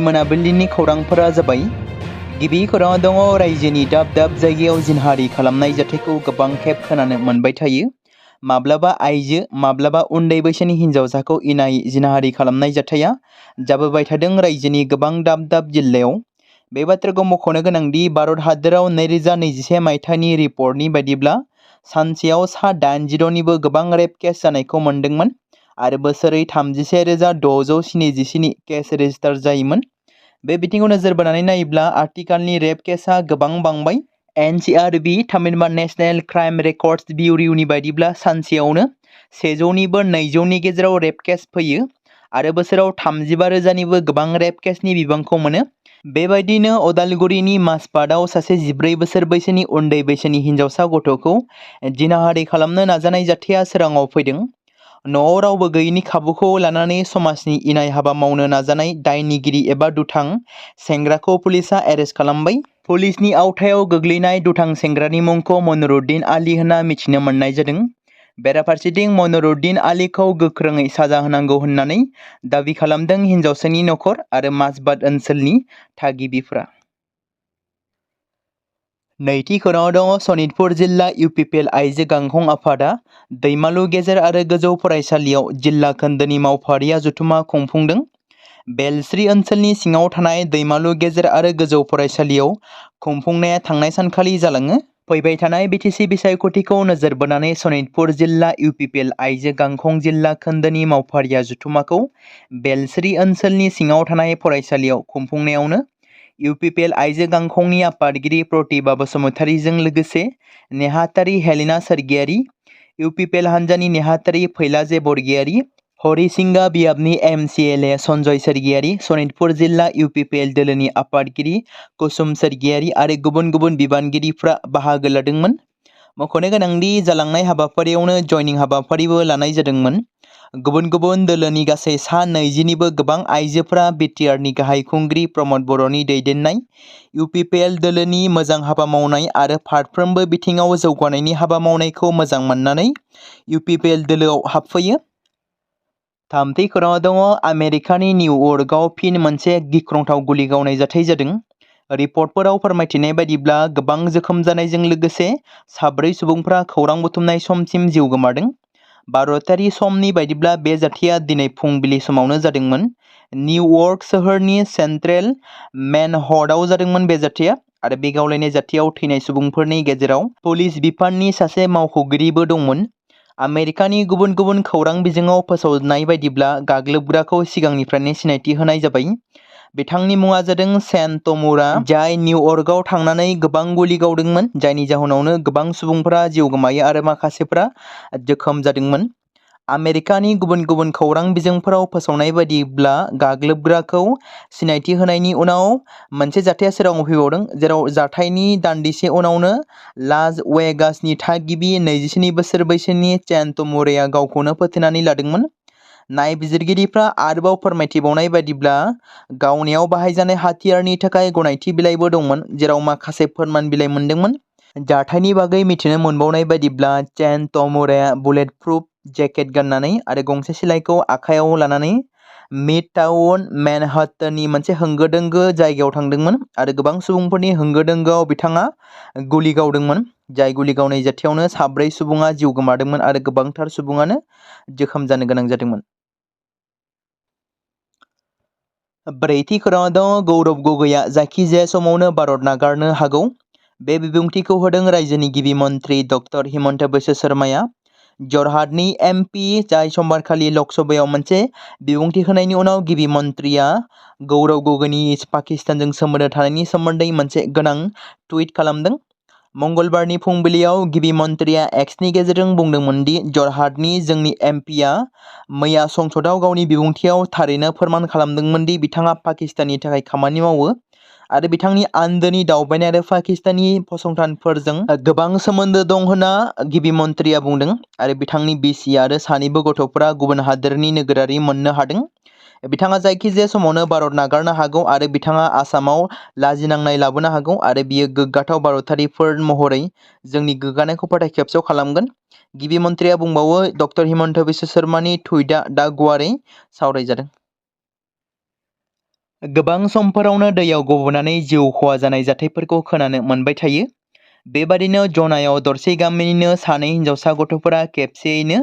मोनाबिलिनि खौरांफोरा जाबाय। गिबि खौराङाव दङ रायजोनि दाब दाब जायगायाव जिनहारि खालामनाय जाथायखौ गोबां खेब खोनानो मोनबाय थायो। माब्लाबा आइजो माब्लाबा उन्दै बैसोनि हिन्जावसाखौ इनाय जिनहारि खालामनाय जाथाया जाबोबाय थादों रायजोनि गोबां दाब दाब जिल्लायाव। बे बाथ्राखौ मख'नो गोनांदि भारत हादोराव 2021 मायथाइनि रिपर्टनि बायदिब्ला सानसेयाव सा 87निबो गोबां रेप केस जानायखौ मोनदोंमोन आरो बोसोरै 31,677 केस रेजिस्टार जायोमोन। बे बिथिंखौ नोजोर बोनानै नायोब्ला आथिखालनि रेप केसआ गोबां बांबाय। NCRB थामहिनबा नेशनेल क्राइम रेकर्ड्स बिउरोनि बायदिब्ला सानसेयावनो 100निबो 200नि गेजेराव रेप केस फैयो आरो बोसोराव 35,000निबो गोबां रेप केसनि बिबांखौ मोनो। बेबायदिनो अदालगुरिनि माजबाटआव सासे 14 बोसोर बैसोनि उन्दै बैसोनि हिन्जावसा गथ'खौ जिनाहारि खालामनो नाजानाय जाथाया सोराङाव फैदों। न'आव रावबो गैयैनि खाबुखौ लानानै समाजनि इनाय हाबा मावनो नाजानाय दायनिगिरि एबा दुथां सेंग्राखौ पुलिसआ एरेस्ट खालामबाय। पुलिसनि आवथायाव गोग्लैनाय दुथां सेंग्रानि मुंखौ मनिरुद्दिन आली होनना मिथिनो मोननाय जादों। बेराफारसेथिं मनिरुद्दिन आलीखौ गोख्रोङै साजा होनांगौ होननानै दाबि खालामदों हिन्जावसानि नखर आरो माजबाट ओनसोलनि थागिबिफ्रा। नैथि खौराङाव दङ सनितपुर जिल्ला UPPL आइजो गांखं आफादा दैमालु गेजेर आरो गोजौ फरायसालियाव जिल्ला खोन्दोनि मावफारिया जथुमा खुंफुंदों। बेलस्रि ओनसोलनि सिङाव थानाय दैमालु गेजेर आरो गोजौ फरायसालियाव खुंफुंनाया थांनाय सानखालि जालाङो। फैबाय थानाय BTC बिसायख'थिखौ नोजोर बोनानै सनितपुर जिल्ला UPPL आइजो गांखं जिल्ला खोन्दोनि मावफारिया जथुमाखौ बेलस्रि ओनसोलनि सिङाव थानाय फरायसालियाव खुंफुंनायावनो UPPL आइजो गांखंनि आफादगिरि प्रतिभा बसुमतारीजों लोगोसे नेहाथारि हेलेना सोरगियारि, UPPL हान्जानि नेहाथारि फैलाजे बरगयारी, हरिसिंगा बियाबनि MCLA सन्जय सोरगियारी, सनितपुर जिल्ला UPPL दोलोनि आफादगिरि कुसुम सोरगियारी आरो गुबुन गुबुन बिबानगिरिफ्रा बाहागो लादोंमोन। मख'नो गोनांदि जालांनाय हाबाफारियावनो जयनिं हाबाफारिबो लानाय जादोंमोन। गुबुन गुबुन दोलोनि गासै सा 20निबो गोबां आइजोफोरा BTRनि गाहाय खुंगिरि प्रमद बर'नि दैदेननाय UPPL दोलोनि मोजां हाबा मावनाय आरो फारफ्रोमबो बिथिङाव जौगानायनि हाबा मावनायखौ मोजां मोननानै UPPL दोलोआव हाबफैयो। थामथि खौराङाव दङ आमेरिकानि निउयर्कआव फिन मोनसे गिख्रंथाव गुलि गावनाय जाथाय जादों। रिपर्टफोराव फोरमायथिनाय बायदिब्ला गोबां जोखोम जानायजों लोगोसे 4 सुबुंफ्रा खौरां बुथुमनाय समसिम जिउ गोमादों। भारतारि समनि बायदिब्ला बे जाथाया दिनै फुंबिलि समावनो जादोंमोन। निउयर्क सोहोरनि सेन्ट्रेल मेनहट्टनआव जादोंमोन बे जाथाया आरो बे गावलायनाय जाथायाव थैनाय सुबुंफोरनि गेजेराव पुलिस बिफाननि सासे मावख'गिरिबो दंमोन। आमेरिकानि गुबुन गुबुन खौरां बिजोङाव फोसावनाय बायदिब्ला गाग्लोबग्राखौ सिगांनिफ्रायनो सिनायथि होनाय जाबाय। बिथांनि मुङा जादों सेन तमुरा, जाय निउयर्कआव थांनानै गोबां गुलि गावदोंमोन, जायनि जाहोनावनो गोबां सुबुंफोरा जिउ गोमायो आरो माखासेफोरा जोखोम जादोंमोन। आमेरिकानि गुबुन गुबुन खौरां बिजोंफोराव फोसावनाय बायदिब्ला गाग्लोबग्राखौ सिनायथि होनायनि उनाव मोनसे जाथाया सोराङाव फैबावदों, जेराव जाथायनि दान्दिसे उनावनो लास वेगासनि थागिबि 27 बोसोर बैसोनि सेन तमुराया गावखौनो फोथैनानै लादोंमोन। नायबिजिरगिरिफ्रा आरोबाव फोरमायथिबावनाय बायदिब्ला गावनायाव बाहायजानाय हाथियारनि थाखाय गनायथि बिलाइबो दंमोन, जेराव माखासे फोरमान बिलाइ मोनदोंमोन। जाथायनि बागै मिथिनो मोनबावनाय बायदिब्ला सेन तमुराया बुलेट प्रुफ जेकेट गाननानै आरो गंसे सिलाइखौ आखायाव लानानै मिडटाउन मेनहाट्टननि मोनसे होंगो दोंगो जायगायाव थांदोंमोन आरो गोबां सुबुंफोरनि होंगो दोंगोआव बिथाङा गुलि गावदोंमोन। जाय गुलि गावनाय जाथायावनो 4 सुबुङा जिउ गोमादोंमोन आरो गोबांथार सुबुङानो जोखोम जानो गोनां जादोंमोन। ब्रैथि खौराङाव दङ गौरब गगैआ जायखिजाया समावनो भारत नागारनो हागौ। बे बिबुंथिखौ होदों रायजोनि गिबि मन्थ्रि डक्टर हिमन्त बिश्व शर्माया। जरहाटनि MP जाय समबारखालि लकसभायाव मोनसे बिबुंथि होनायनि उनाव गिबि मन्थ्रिया गौरब गगैनि पाकिस्तानजों सोमोन्दो थानायनि सोमोन्दै मोनसे गोनां टुइट खालामदों। मंगलबारनि फुंबिलियाव गिबि मन्थ्रिया एक्सनि गेजेरजों बुंदोंमोन दि जरहाटनि जोंनि MPआ मैया संसदआव गावनि बिबुंथियाव थारैनो फोरमान खालामदोंमोन दि बिथाङा पाकिस्ताननि थाखाय खामानि मावो आरो बिथांनि आन्दोनि दावबायनाय आरो पाकिस्तानी फसंथानफोरजों गोबां सोमोन्दो दं होनना गिबि मन्थ्रिया बुंदों आरो बिथांनि बिसि आरो सानैबो गथ'फोरा गुबुन हादोरनि नोगोरारि मोननो हादों। बिथाङा जायखिजाया समावनो भारत नागारनो हागौ आरो बिथाङा आसामाव लाजिनांनाय लाबोनो हागौ आरो बियो गोग्गाथाव भारतारिफोर महरै जोंनि गोग्गानायखौ फोथाय खेबसेयाव खालामगोन। गिबि मन्थ्रिया बुंबावो डक्टर हिमन्त बिश्व शर्मानि टुइटआ दा गुवारै सावरायजादों। गोबां समफोरावनो दैयाव गब'नानै जिउ खहा जानाय जाथायफोरखौ खोनानो मोनबाय थायो। बेबादिनो जनायाव दरसे गामिनिनो सानै हिनजावसा गथ'फोरा खेबसेयैनो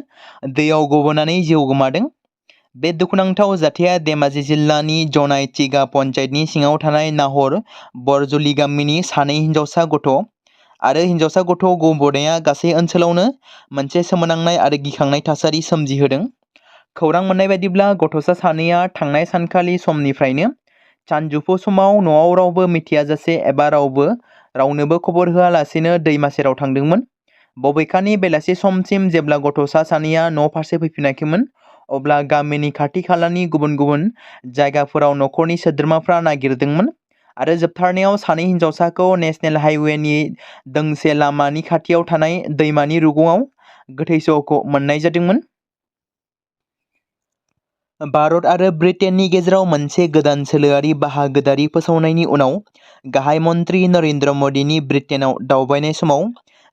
दैयाव गब'नानै जिउ गोमादों। बे दुखुनांथाव जाथाया धेमाजि जिल्लानि जनाय तिगा पन्चायतनि सिङाव थानाय नाहर बरजली गामिनि सानै हिनजावसा गथ' आरो हिनजावसा गथ' गब'नाया गासै ओनसोलावनो मोनसे सोमोनांनाय आरो गिखांनाय थासारि सोमजिहोदों। खौरां मोननाय बायदिब्ला गथ'सा सानैया थांनाय सानखालि समनिफ्रायनो सानजौफु समाव न'आव रावबो मिथियाजासे एबा रावनोबो खबर होआलासेनो दैमा सेराव थांदोंमोन। बबेखानि बेलासि समसिम जेब्ला गथ'सा सानैया न' फारसे फैफिनाखैमोन अब्ला गामिनि खाथि खालानि गुबुन गुबुन जायगाफोराव न'खरनि सोद्रोमाफ्रा नागिरदोंमोन आरो जोबथारनायाव सानै हिनजावसाखौ नेशनेल हाइवेनि दोंसे लामानि खाथियाव थानाय दैमानि रुगुङाव गोथै सह'खौ मोननाय जादोंमोन। भारत आरो ब्रिटेननि गेजेराव मोनसे गोदान सोलोआरि बाहागोदारि फोसावनायनि उनाव गाहाय मन्त्रि नरेन्द्र मदिनि ब्रिटेनाव दावबायनाय समाव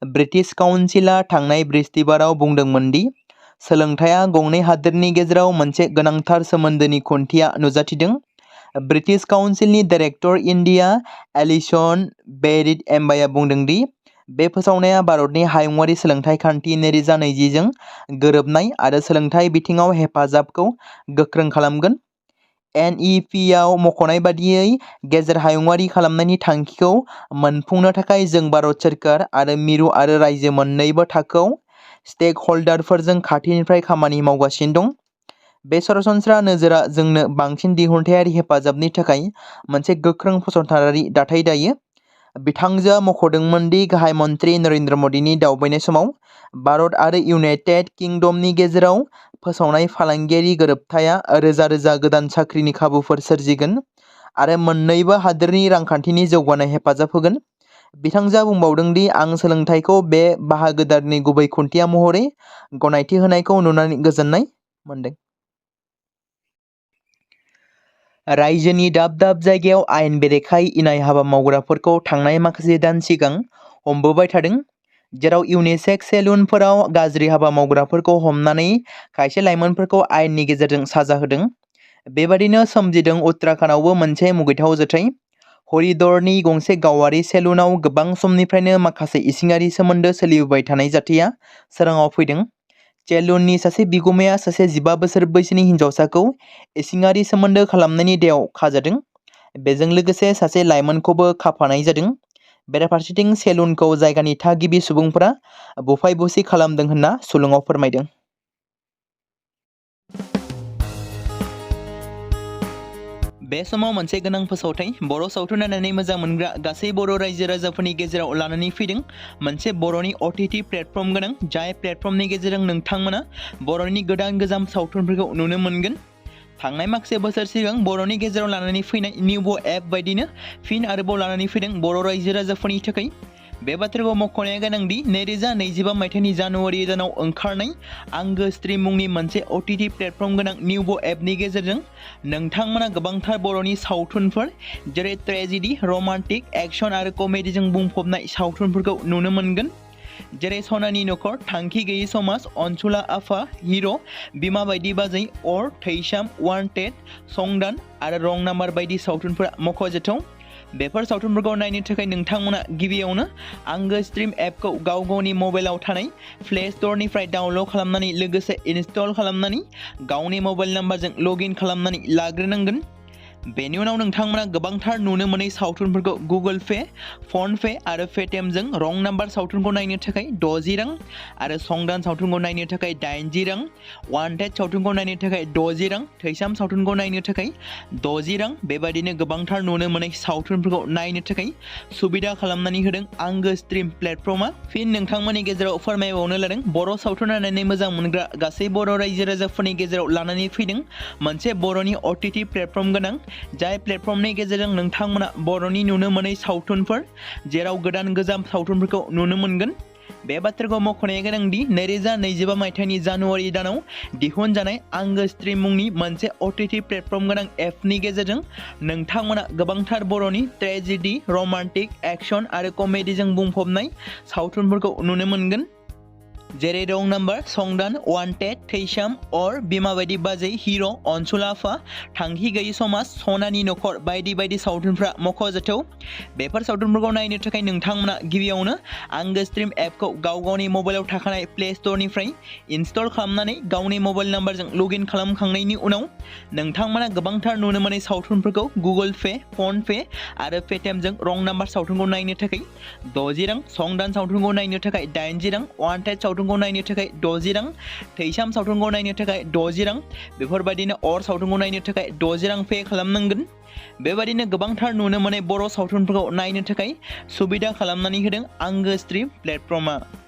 ब्रिटिश काउन्सिलआ थांनाय बृहस्पतिबाराव बुंदोंमोन दि सोलोंथाइया गंनै हादोरनि गेजेराव मोनसे गोनांथार सोमोन्दोनि खुन्थिया नुजाथिदों। ब्रिटिश काउन्सिलनि डाइरेक्टर इन्डिया एलिसन बेरिट एम्बाया बुंदों दि बे फोसावनाया भारतनि हायुङारि सोलोंथाइ खान्थि 2020 जों गोरोबनाय आरो सोलोंथाइ बिथिङाव हेफाजाबखौ गोख्रों खालामगोन। NEP-आव मख'नाय बादियै गेजेर हायुङारि खालामनायनि थांखिखौ मोनफुंनो थाखाय जों भारत सोरखार आरो मिरु आरो रायजो मोन्नैबो थाखोआव स्टेकहल्डारफोरजों खाथिनिफ्राय खामानि मावगासिनो दं। बे सरासनस्रा नोजोरआ जोंनो बांसिन दिहुनथायारि हेफाजाबनि थाखाय मोनसे गोख्रों फसंथानारि दाथाय दायो। बिथांजोआ मख'दोंमोन दि गाहाय मन्त्रि नरेन्द्र मदिनि दावबायनाय समाव भारत आरो इउनाइटेड किंडमनि गेजेराव फोसावनाय फालांगियारि गोरोबथाया रोजा रोजा गोदान साख्रिनि खाबुफोर सोरजिगोन आरो मोन्नैबो हादोरनि रांखान्थिनि जौगानाय हेफाजाब होगोन। बिथांजोआ बुंबावदों दि आं सोलोंथाइखौ बे बाहागोदारनि गुबै खुन्थिया महरै गनायथि होनायखौ नुनानै गोजोननाय मोनदों। रायजोनि दाब दाब जायगायाव आयेन बेरेखायै इनाय हाबा मावग्राफोरखौ थांनाय माखासे दान सिगां हमबोबाय थादों, जेराव इउनिसेक्स सेलुनफोराव गाज्रि हाबा मावग्राफोरखौ हमनानै खायसे लाइमोनफोरखौ आयेननि गेजेरजों साजा होदों। बेबादिनो सोमजिदों उत्तराखन्डआवबो मोनसे मुगैथाव जाथाय। हरिद्वारनि गंसे गावारि सेलुनाव गोबां समनिफ्रायनो माखासे इसिङारि सोमोन्दो सोलिबोबाय थानाय जाथाया सोराङाव फैदों। सेलुननि सासे बिगुमाया सासे 15 बोसोर बैसोनि हिनजावसाखौ इसिङारि सोमोन्दो खालामनायनि दायाव खाजादों। बेजों लोगोसे सासे लाइमोनखौबो खाफानाय जादों। बेराफारसेथिं सेलुनखौ जायगानि थागिबि सुबुंफोरा बुफाय बुसि खालामदों होनना सुलुङाव फोरमायदों। बे समाव मोनसे गोनां फोसावथाय बर' सावथुन नायनानै मोजां मोनग्रा गासै बर' रायजो राजाफोरनि गेजेराव लानानै फैदों मोनसे बर'नि OTT प्लेटफर्म गोनां, जाय प्लेटफर्मनि गेजेरजों नोंथांमोना बर'नि गोदान गोजाम सावथुनफोरखौ नुनो मोनगोन। थांनाय माखासे बोसोर सिगां बर'नि गेजेराव लानानै फैनाय निउबो एप बायदिनो फिन आरोबाव लानानै फैदों बर' रायजो राजाफोरनि थाखाय। बे बाथ्राखौ मख'नाया गोनां दि 2025 मायथाइनि जानुवारि दानाव ओंखारनाय आंगो स्ट्रिम मुंनि मोनसे OTT प्लेटफर्म गोनां निउबो एपनि गेजेरजों नोंथांमोना गोबांथार बर'नि सावथुनफोर जेरै ट्रेजेडी, रमान्टिक, एक्शन आरो कमेडीजों बुंफबनाय सावथुनफोरखौ नुनो मोनगोन। जेरै सनानि नखर, थांखि गैयै समाज, अनसुला आफा, हिर', बिमा बायदि बाजै, अर, थैसाम, वान्टेड, संदान आरो रं नाम्बार बायदि सावथुनफोरा मख'जाथाव। बेफोर सावथुनफोरखौ नायनो थाखाय नोंथांमोना गिबियावनो आंगो स्ट्रिम एपखौ गाव गावनि मबाइलाव थानाय प्ले स्ट'रनिफ्राय डाउनल'ड खालामनानै लोगोसे इनस्टल खालामनानै गावनि मबाइल नाम्बारजों लगइन खालामनानै लाग्रोनांगोन। बेनि उनाव नोंथांमोना गोबांथार नुनो मोनै सावथुनफोरखौ गुगोल पे, फन पे आरो पेटिएमजों रं नाम्बार सावथुनखौ नायनो थाखाय 60 रां आरो संदान सावथुनखौ नायनो थाखाय 80 रां, वान्टेड सावथुनखौ नायनो थाखाय 60 रां, थैसाम सावथुनखौ नायनो थाखाय 60 रां बेबायदिनो गोबांथार नुनो मोनै सावथुनफोरखौ नायनो थाखाय सुबिदा खालामनानै होदों आंगो स्ट्रिम प्लेटफर्मआ। फिन नोंथांमोननि गेजेराव फोरमायबावनो लादों बर' सावथुन नायनानै मोजां मोनग्रा गासै बर' रायजो राजाफोरनि गेजेराव लानानै फैदों मोनसे बर'नि OTT प्लेटफर्म गोनां, जाय प्लेटफर्मनि गेजेरजों नोंथांमोना बर'नि नुनो मोनै सावथुनफोर जेराव गोदान गोजाम सावथुनफोरखौ नुनो मोनगोन। बे बाथ्राखौ मख'नाया गोनां दि 2025 मायथाइनि जानुवारि दानाव दिहुनजानाय आंगो स्ट्रिम मुंनि मोनसे OTT प्लेटफर्म गोनां एपनि गेजेरजों नोंथांमोना गोबांथार बर'नि ट्रेजेडी, रमान्टिक, एक्शन आरो कमेडीजों बुंफबनाय सावथुनफोरखौ नुनो मोनगोन। जेरै रं नाम्बार, संदान, वान्टेड, थैसाम, अर, बिमा बायदि बाजै, हिर', अनसुलाफा, थांखि गैयि समाज, सनानि नखर बायदि बायदि सावथुनफ्रा मख'जाथाव। बेफोर सावथुनफोरखौ नायनो थाखाय नोंथांमोना गिबियावनो आंगो स्ट्रिम एपखौ गाव गावनि मबाइलाव थाखानाय प्ले स्ट'रनिफ्राय इनस्टल खालामनानै गावनि मबाइल नाम्बारजों लगइन खालामखांनायनि उनाव नोंथांमोना गोबांथार नुनो मोनै सावथुनफोरखौ गुगोल पे, फन पे आरो पेटिएमजों रं नाम्बार सावथुनखौ नायनो थाखाय 60 रां, संदान सावथुनखौ नायनो थाखाय 80 रां, वान्टेड सावथुनखौ नायनो थाखाय 60 रां, थैसाम सावथुनखौ नायनो थाखाय 60 रां, बेफोरबायदिनो अर सावथुनखौ नायनो थाखाय 60 रां पे खालामनांगोन। बेबायदिनो गोबांथार नुनो मोनै बर' सावथुनफोरखौ नायनो थाखाय सुबिदा खालामनानै होदों आंगो स्ट्रिम प्लेटफर्मआ।